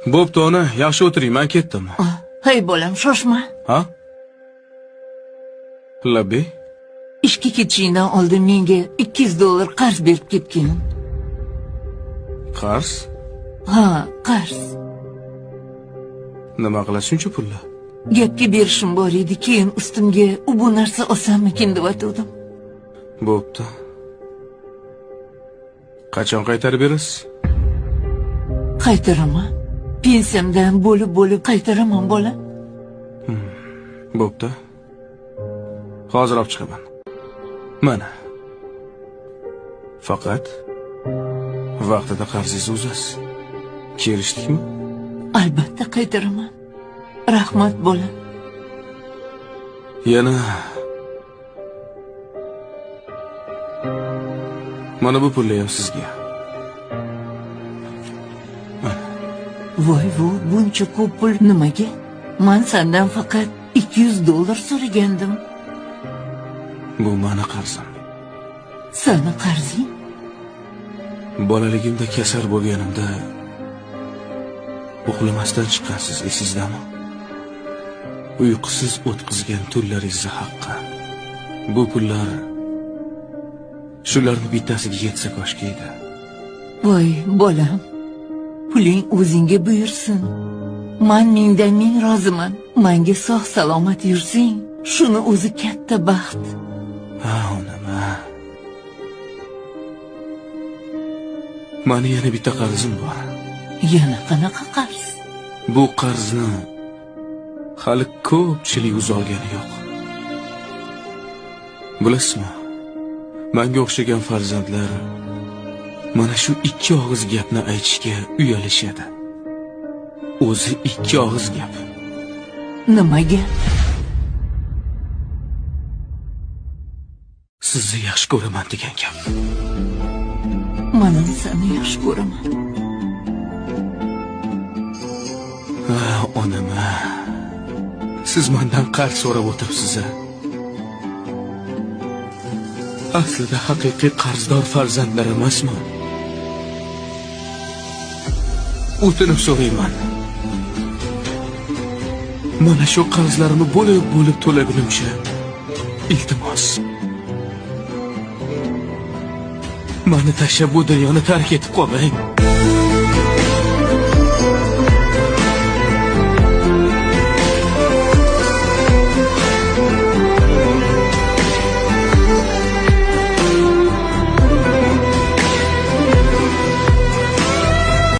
Bo'pti ona, yaxshi o'tiring, men ketdim. Hey bolam, shoshma. Ha? Labbay. Ishga ketishingdan oldin menga $200 qarz berib ketgin. Qarz? Ha, qarz. Nima qilasiz shuncha pulni? Gapga berishim bor edi, keyin ustimga u bu narsa olsammikin deb o'tirdim. Bo'pti. Qachon qaytarib berasiz? Qaytaraman. Pensiyamdan bo'lib-bo'lib qaytaraman, bola. Bo'pti. Hozir olib chiqaman. Mana. Faqat vaqtida qarzingizni uzasiz. Kelishdikmi? Albatta qaytaraman. Rahmat, bola. Yana mana bu pulni ham sizga. Voy voy, buncha ko'p pul nimaga? Men sendan faqat $200 so'ragandim. Bu meni qarzim. Seni qarzing? Bolaligimda kasal bo'lganimda uxlamasdan chiqqansiz, esingizdami? Uyqusiz o'tkazgan tunlaringizni haqqi. Bu pullar shularni bittasiga yetsa koshki edi. Voy bolam, puling o'zingga buyursin. Men mingdan ming roziman. Menga sog' salomat yursang, shuni o'zi katta baxt. Ha, onam. Meni yana bitta qarzim bor. Yana qanaqa qarz? Bu qarzni hali ko'pchilik uzolgani yo'q. Bilasizmi? Menga o'xshagan farzandlar mana shu ikki og'iz gapni aytishga uyalishadi. O'zi ikki og'iz gap. Nimaga? Sizni yaxshi ko'raman degan gap. Mana seni yaxshi ko'raman. Ha, onam. Siz mendan qarz so'rab o'tiribsiz. Aslida haqiqiy qarzdor farzandlar emasman. O'tinib so'rayman. Mana shu qarzlarimni bo'lib-bo'lib to'lagunimcha, iltimos. Meni tashlab bu dunyoni tark etib qolmang.